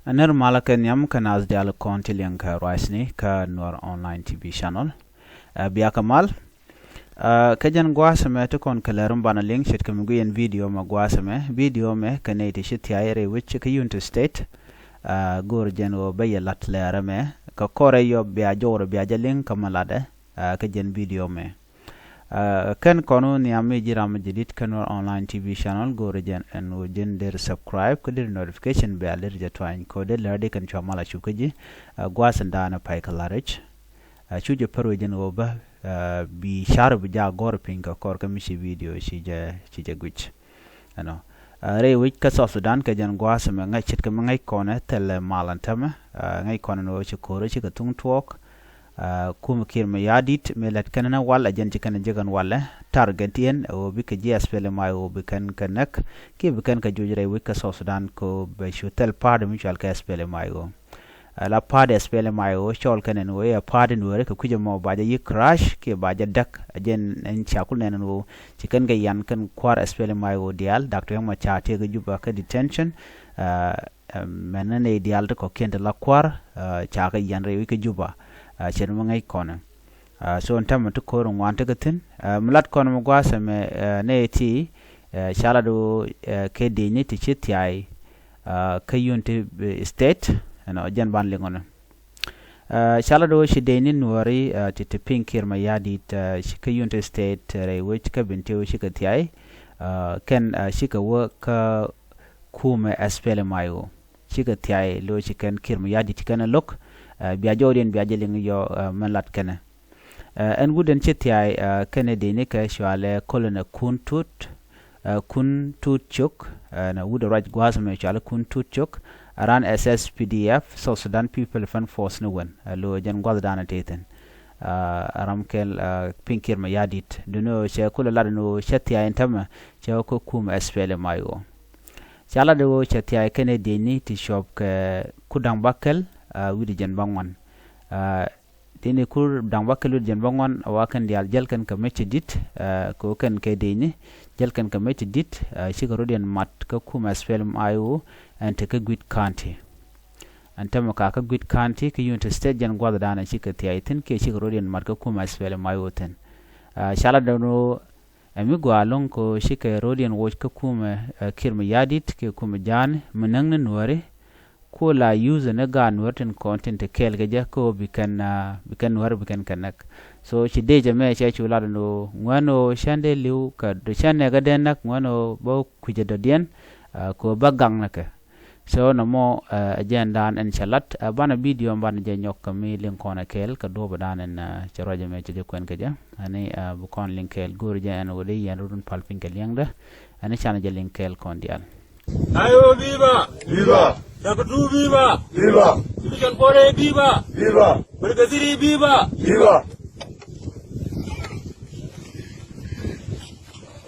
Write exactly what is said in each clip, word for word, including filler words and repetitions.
Nɛr malä kɛ nhiam kä naath diaal kɔn ti liŋ kɛ ruacni kä Nuer Online T V channel. Ɛ, bia kɛ mal. Ɛ, kä jɛn gua̱a̱th ɛmɛ ti kɔn kɛ lɛr mi banɛ liŋ ce̱tkɛ mi guic ɛn video mɛ gua̱a̱th ɛmɛ. Video mɛ kɛ nɛy ti ci thia̱a̱c rɛy wec kä Unity State. Ɛ, go̱o̱r jɛn ɣöö bä yɛ la̱t lɛr ɛmɛ kɛ kɔrɛ yɔ bia jɔwrɛ bia jɛ liŋ kä mi latdɛ. Ɛ, kä jɛn video mɛ. Ɛ, kɛn kɔn wä nhiam mi ji̱ ram mi jadid kä Nuer Online T V channel, go̱o̱rɛ jɛn ɛn ɣöö ji̱n der subscribe kä der notification bell der jɛ tuany kɛ ɣöö der lär di kɛn cua mal a cop kä ji̱. Ɛ, gua̱a̱th in daanɛ pay kɛ la̱r rɛc. Ɛ, cu jɛ pär wee jɛn ɣöö bä, ɛ, bi car bi jaak gɔ̱r piny kɛ kɔr kä mi ci video ci jɛ, ci jɛ guic. Ɛnɔ. Ɛ, rɛy wec kä South Sudan kɛ jɛn gua̱a̱th ɛmɛ ŋäc ce̱tkɛ mi ŋäc kɔnɛ thilɛ mal ɛn täämɛ. Ɛ, ŋäc kɔnɛ ni ɣöö ci ko̱rä cikɛ thuŋ tuɔɔk. Ɛ, kumɛ Kiir Mayardit mëë lät kɛn ni wal ɛ jɛn ci kɛn jek ɛn walɛ. Target yɛn ɛ ɣöö bikɛ ji̱ SPLM-IO ɣöö bi kɛn kɛ näk kiɛ bi kɛn kɛ joc rɛy wec kä South Sudan kɛ ɣöö bɛ cu thil pa̱a̱t mi cɔal kɛ SPLM-IO. Ɛ, la pa̱a̱t SPLM-IO cɔl kɛn ɛn ɣöö ɛ pa̱a̱t in weri kɛ kui̱c ɛmɔ ba jɛ yi̱k crash kiɛ ba jɛ däk ɛ jɛn ɛn ca kul nɛn ɛn ɣöö ci kɛn kɛ yan kɛn kua̱r SPLM-IO diaal, Doctor Riek Machar tëëkɛ Juba kä detention. Ɛ, ɛ, mɛn ni nɛy diaal ti kɔ̱kiɛn ti la kua̱r, ɛ, ca kɛ yan rɛy wec kä Juba. Ɛ, ce̱t mi ŋäc kɔnɛ. Ɛ, so ɛn täämɛ ti ko̱r ŋuan ti kɛ thi̱n. Ɛ, mi lat kɔn mi gua̱a̱th ɛmɛ, ɛ, nɛy ti, ɛ, ca lat ɣöö, ɛ, kɛ diecni ti ci thia̱a̱c, ɛ, kä Unity, ɛ, State, ɛnɔ jɛn ban liŋ ɔnɛ. Ɛ, ca lat ɣöö ci diecni Nuääri, ɛ, ti ti piny Kiir Mayardit, ɛ, ci kä Unity State, ɛ, rɛy wec kä Bentiu cikɛ thia̱a̱c, ɛ, kɛn, ɛ, cikɛ wä kä kumɛ SPLM-IO. Cikɛ thia̱a̱c lo̱c ci kɛn Kiir Mayardit ci kɛn ɛ lo̱k, ɛ, bia jɔwdiɛn bia jɛ liŋ yɔ, ɛ, mɛn lat kɛnɛ. Ɛ, ɛn wut ɛn ci thia̱a̱c, ɛ, kɛnɛ diecni kɛ cɔalɛ Colonel Kun Tut, ɛ, Kun Tut Cuk, ɛ, nɛ wut ɛ ruac gua̱a̱th ɛmɛ cɔalɛ Kun Tut Cuk, ɛ ran SSPDF, South Sudan People Defense Force ni wen, ɛ, lo̱ jɛn gua̱a̱th danɛ tëë thi̱n. Ɛ, ɛ ram kɛl, ɛ, piny Kiir Mayardit. Duŋni ɣöö cɛ kulɛ lat ni ɣöö cɛ thia̱a̱c ɛn täämɛ, cɛ wä kä kumɛ SPLM-IO. Ca lat ɣöö cɛ thia̱a̱c kɛnɛ diecni ti cuɔp kɛ Kur Da̱ŋ Bäkɛl, ɛ, wi̱cdɛ jiɛn bäŋuan. Ɛ, diecni Kur Da̱ŋ Bäkɛl wi̱cdɛ jiɛn bäŋuan a wa kɛn diaal jäl kɛn kɛ mec ti di̱t, ɛ, kɛ ɣöö kɛn kɛ diecni jäl kɛn kɛ mec ti di̱t, ɛ, cikɛ rɔ̱diɛn mat kä kumɛ SPLM-IO ɛn te kä Gwi̱t County. Ɛn täämɛ ka kä Gwi̱t County kä Unity State jɛn gua̱th danɛ cikɛ thia̱a̱c thi̱n kiɛ cikɛ rɔ̱diɛn mat kä kumɛ SPLM-IO thi̱n. Ɛ, ca lat dɔ̱ŋ ɣöö ɛ mi gɔaa ɛlɔ̱ŋ kɛ ɣöö cikɛ rɔ̱diɛn woc kä kumɛ, ɛ, Kiir Mayardit kiɛ kumɛ ja̱a̱ni mi näk ni Nuääri. Ku la use ni gaat Nuääri tin kɔn tin te kɛɛl kɛ jɛ kɛ ɣöö bi kɛn, ɛ, bi kɛn Nuääri bi kɛn kɛ näk. So ci dee jɛ mɛ cɛ cu lat ni ɣöö ŋuɛ̈n ɣöö cɛn dee li̱w kɛ dɔ̱ cɛn nɛɛkɛ dee näk ŋuɛ̈n ɣöö bä kui̱cɛ dɔ̱diɛn, ɛ, kɛ ɣöö bä gaŋ ni kɛ. So nɔmɔ, ɛ, ɛ jɛn dan ɛn cɛ lat, ɛ, banɛ video banɛ jɛ nyɔk kɛ mi liŋ kɔn ɛ kɛɛl kɛ duɔ̱ɔ̱p dan ɛn, ɛ, cɛ ruac ɛmɛ cɛ jɛ kuɛn kɛ jɛ. Ɛni, ɛ, bi kɔn liŋ kɛɛl go̱o̱r jɛ ɛn wä dee yɛn run pal piny kɛ liɛŋdɛ. Ɛni canɛ jɛ liŋ kɛɛl kɔn diaal. Ayo, viva! Viva! Thirty-two, viva! Viva! Division four A, viva! Viva! Brigade three, viva! Viva!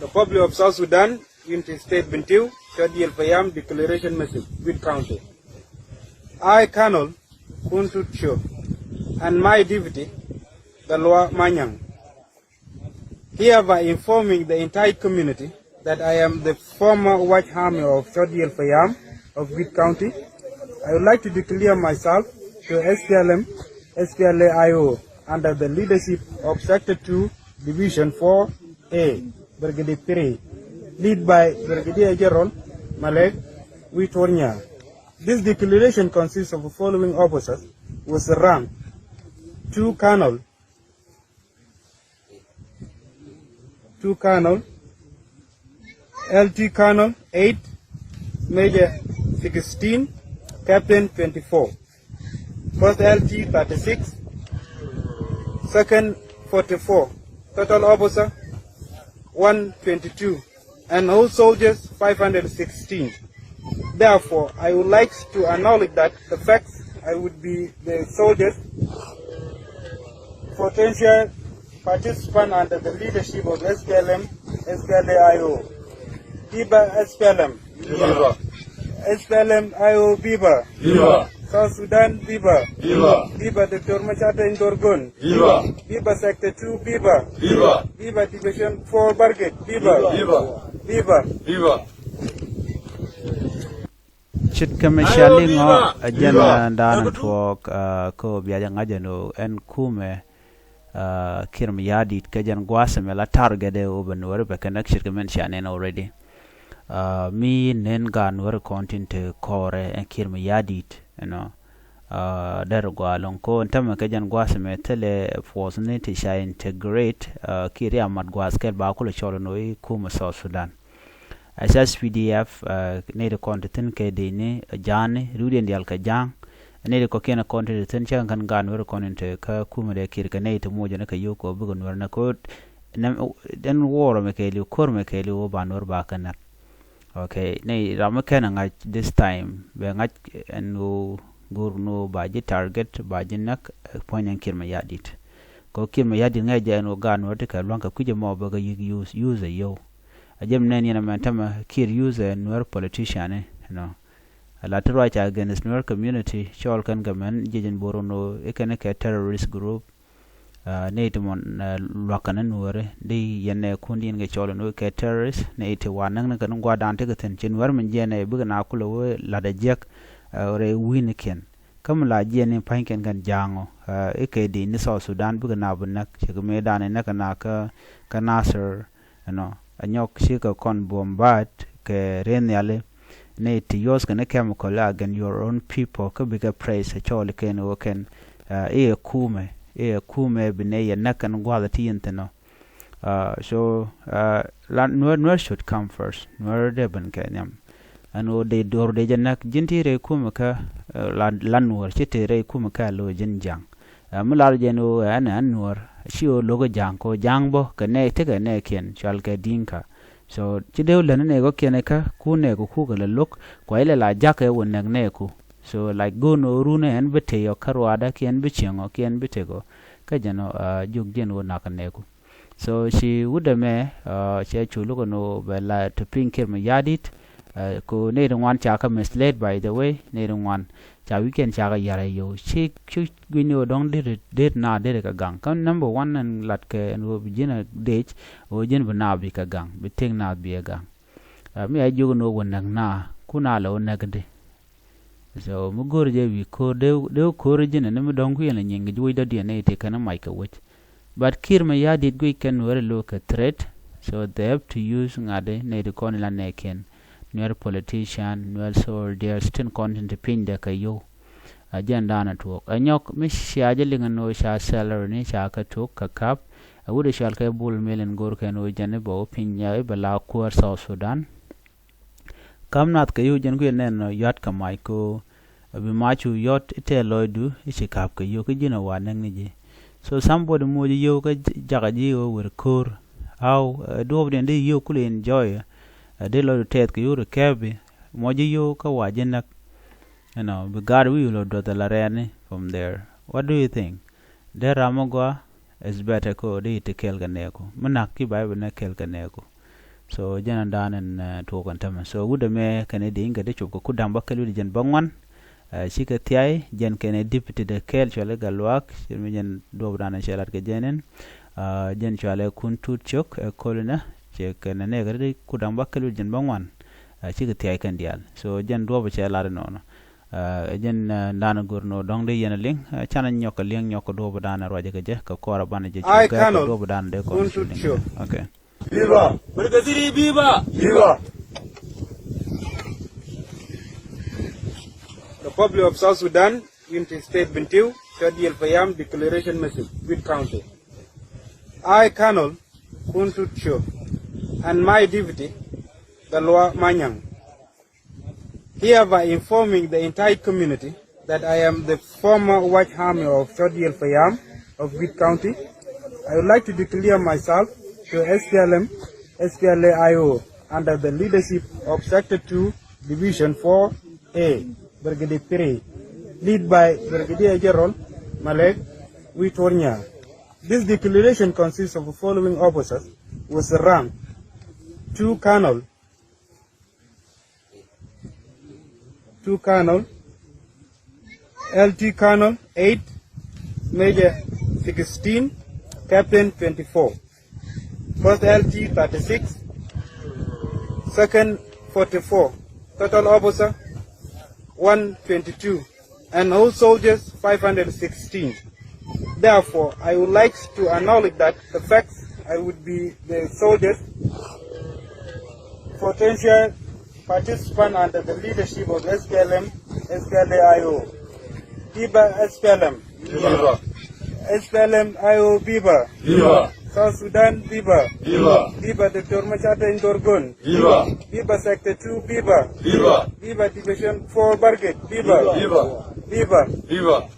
Republic of South Sudan, Unity State, Bentiu, Chodiel Payam, Declaration Message, Gwi̱t County. I, Colonel Kun Tut Cuk, and my deputy, Galwa Manyang, hereby informing the entire community that I am the former White Army of Chodiel Payam of Gwi̱t County. I would like to declare myself to SPLM, SPLA-IO under the leadership of Sector two, Division four A, Brigade three, led by Brigadier General Malek Witornya. This declaration consists of the following officers with rank: two colonel, two colonel, L T colonel eight, major sixteen, captain twenty-four, first L T thirty-six, second forty-four, total officer one twenty-two, and all soldiers five hundred sixteen. Therefore, I would like to acknowledge that the facts I would be the soldiers, potential participant under the leadership of SPLM, SPLA-IO. Viva SPLM! Viva! SPLM-IO, viva! Viva! South Sudan, viva! Viva! Viva Doctor Machar Teny Dhurgon! Viva! Viva Sector two, viva! Viva! Viva Division four Brigade, viva! Viva! Viva! Viva! Ce̱tkɛ mi cia liŋ ɔ ɛ jɛn da̱a̱n tuɔɔk kä bia jɛ ŋa̱c ɛn ɣöö ɛn kumɛ Kiir Mayardit kɛ jɛn gua̱a̱th ɛmɛ la target ɛ ɣöö bɛ Nuääri bɛ kɛ näk ce̱tkɛ min cia nɛn already. Mi nɛn gaat Nuääri kɔn tin te kɔɔrɛ ɛn Kiir Mayardit ɛnɔ. Dɛr gɔaa ɛlɔ̱ŋ kɛ ɣöö ɛn tämɛ kɛ jɛn gua̱a̱th ɛmɛ thilɛ force ni ti ca integrate kiɛ ria mat gua̱a̱th kɛl ba kulɛ cɔl ɛn ɣöö i̱ kumɛ South Sudan. Ɛ ca S P D F nɛy ti kɔn ti thi̱n kɛ dec ni ja̱a̱ŋni riwdiɛn diaal kɛ ja̱a̱ŋ. Nɛy ti kɔ̱kiɛn kɔn ti ti thi̱n cä kɛn gaat Nuääri kɔn in te kä kumɛ dee Kiir kɛ nɛy ti mucä ni kɛ yio̱w kɛ ɣöö bikɛ Nuäär nɛ kɛ ɣöö ɛn wuɔrɛ mɛ kɛɛliw ko̱r mɛ kɛɛliw ɣöö ba Nuäär ba kɛ näk. Okay, nɛy ram mi kɛn ɛ ŋa̱c this time bɛ ŋa̱c ɛn ɣöö go̱r ni ɣöö ba ji̱ target ba ji̱ näk puɔ̱ny ɛn Kiir Mayardit. Kɛ ɣöö Kiir Mayardit ŋäc jɛ ɛn ɣöö gaat Nuäär ti kɛ lua̱ŋ kɛ kui̱c ɛmɔ bɛ kɛ yi̱k use use ɛ yio̱w. A jɛ mi nɛn yɛn ɛmɛn tämɛ Kiir use ɛ Nuäär politician ni ɛnɔ. A la ti ruac ca against Nuäär community cɔɔl kɛn kɛ mɛn jiɛc ɛn bo̱r ɛn ɣöö i̱ kɛn kɛ terrorist group. Nɛy ti mɔn lua̱k kɛn Nuääri di yɛn nɛ kun di yɛn kɛ cɔl ɛn ɣöö kɛ terrorist nɛy ti wa näk ni kɛn gua̱a̱r da̱a̱n ti kɛ thi̱n ci Nuäär min jiɛn ɛ bikɛ na kulɛ wee la̱t ɛ jiäk rɛy wi̱i̱nikiɛn. Kä mi la jiɛn ni pa̱nykiɛn kɛn ja̱a̱ŋ ɔ i̱ kɛ di ni South Sudan bikɛ na bi näk ci kɛ mëë da̱a̱n in näk kɛ na kä Nasir. Ɛnɔ ɛ nyɔk cikɛ kɔn bombard kɛ rɛy nhiali. Ni ti use kɛn chemical against your own people kä bikɛ praise ɛ cɔɔl kɛn ɣöö kɛn i̱ ɛ kumɛ i̱ ɛ kumɛ bi nɛ yɛ näk kɛn gua̱a̱th ti yɛn thi̱n ɔ. So Nuäär, Nuäär should come first. Nuäär dee ben kɛ nhiam. Ɛn ɣöö dee do̱r dee jɛ näk ji̱n ti rɛy kumɛ kä la Nuäär ci te rɛy kumɛ kä a lo̱ ji̱n ja̱ŋ. Mi lar jɛn ɣöö ɛn ɛn Nuäär ci ɣöö lo̱k ja̱a̱ŋ kɛ ɣöö ja̱a̱ŋ bä kɛ nɛy tekɛ nɛɛkiɛn cual kɛ Di̱ŋka. So ci dee wä lät ni nɛy kɔ̱kiɛn kä ku nɛɛku kukɛ lɛ lo̱k kuay lɛ la ja̱kɛ wä näk nɛɛku. So like go̱o̱n ɣöö run ɛn bi tey ɔ kä ruaadä kiɛn bi cieŋ ɔ kiɛn bi tek ɔ. Kä jɛn ɔ jiök jɛn ɣöö nakä nɛɛku. So ci wut ɛmɛ cɛ cu luk ɛn ɣöö bɛ la te piny Kiir Mayardit. Ko nɛy ti ŋuan ca kä misled by the way nɛy ti ŋuan ca wi̱c kɛn ca kä yar ɛ yio̱w ci ci gui̱ny ni ɣöö dɔ̱ŋ deri deri na deri kɛ gaŋ kä number one ɛn lat kɛ ɛn ɣöö bi ji̱n a dec ɣöö ji̱n bi na bi kɛ gaŋ bi tëk na bi ɛ gaŋ. Mi a jiök ɛn ɣöö wä näk na kun a lɛ wä näk di. So mi go̱o̱r jɛ wi̱i̱ ko̱o̱r dee dee ko̱o̱r ji̱n ɛn mi dɔ̱ŋ kui̱n lɛ nyiŋ kɛ ji̱ wec dɔ̱diɛn nɛy ti kɛn mac kɛ wec. But Kiir Mayardit guic kɛn Nuäär lo̱ kɛ threat. So they have to use ŋa̱t di nɛy ti kɔn in la nɛɛkiɛn. Nuäär politician, Nuäär soldiers tin kɔn tin ti piny dɛ kɛ yio̱w. A jɛn da̱a̱n a tuɔɔk ɛ nyɔk mi cia jɛ liŋ ɛn ɣöö ca salary ni ca kɛ tuɔɔk kɛ ka̱p. Ɛ wut ɛ cual kɛ Bol Mel in go̱o̱r kɛn ɣöö jɛn i̱ bɛ wä piny i̱ bɛ la kuäär South Sudan. Ka̱m nath kɛ yio̱w jɛn kui̱ nɛn ɔ yuat kɛ mac ko. Bi mac cu yɔt i̱ tɛɛl lɔcdu i̱ ci ka̱p kɛ yio̱w kä ji̱n ɛ wa näk ni ji̱. So somebody moc yio̱w kä jakä ji̱ ɣöö wer ko̱r. Aw ɛ duɔ̱ɔ̱pdiɛn di yio̱w kulɛ enjoy. Ɛ di lɔcdu tɛɛth kɛ yio̱w ri kɛɛpi. Moc yio̱w kä wa ji̱ näk. You know, bi gaat wi̱i̱ lɔ duɔth ala rɛɛni from there. What do you think? Dee ram mi gɔaa is better ko di ti kɛɛl kɛ nɛɛku mi nak ki ba bi nɛ kɛɛl kɛ nɛɛku. So jɛn an daan in tuɔɔk in tämɛ so wut ɛmɛ kɛn i̱ di in kɛ di cop kɛ kut da̱ŋ bä kɛl wi̱cdɛ jɛn bä ŋuan. Cikɛ thiay jɛn kɛn i̱ dipiti dɛ kɛɛl cuali Gatluak ci mi jɛn duɔp daan in cɛ lat kɛ jɛn in. Jɛn cuali kun tut cok ɛ kol inɛ ci kɛn i̱ nɛɛk ri di kut da̱ŋ bä kɛl wi̱cdɛ jɛn bä ŋuan. Cikɛ thiay kɛn diaal so jɛn duɔp cɛ lat inɔnɔ. Ɛ jɛn dan go̱r nɔ dɔ̱ŋ di yɛn a liŋ canɛ nyɔk a liŋ nyɔk a duɔp dan a ruacɛ kɛ jɛ kɛ kɔr a banɛ jɛ cuk gɛ kɛ duɔp dan di kɔn. Okay. Viva! Brigadier Viva! Viva! Republic of South Sudan, Unity State, Bentiu, Short Yel Payam Declaration Message, Wit County. I, Colonel Kuntu Cho, and my deputy, Galwa Manyang, hereby informing the entire community that I am the former White Army of Short Yel Payam of Wit County. I would like to declare myself to S P L M, S P L A I O under the leadership of Sector two, Division four A, Brigade three, led by Brigadier General Malek Witornya. This declaration consists of the following officers with rank: two colonel, two colonel, L T colonel eight, major sixteen, captain twenty-four, first L T thirty-six, second forty-four, total officer one twenty-two, and whole soldiers five hundred sixteen. Therefore, I would like to acknowledge that the facts I would be the soldiers, potential participant under the leadership of S P L M, S P L A I O. Viva S P L M. Viva. S P L M I O viva. Viva. South Sudan viva. Viva. Viva Doctor Machar Teny Dhurgon. Viva. Viva Sector two viva. Viva. Viva Division four Bargek viva. Viva. Viva. Viva.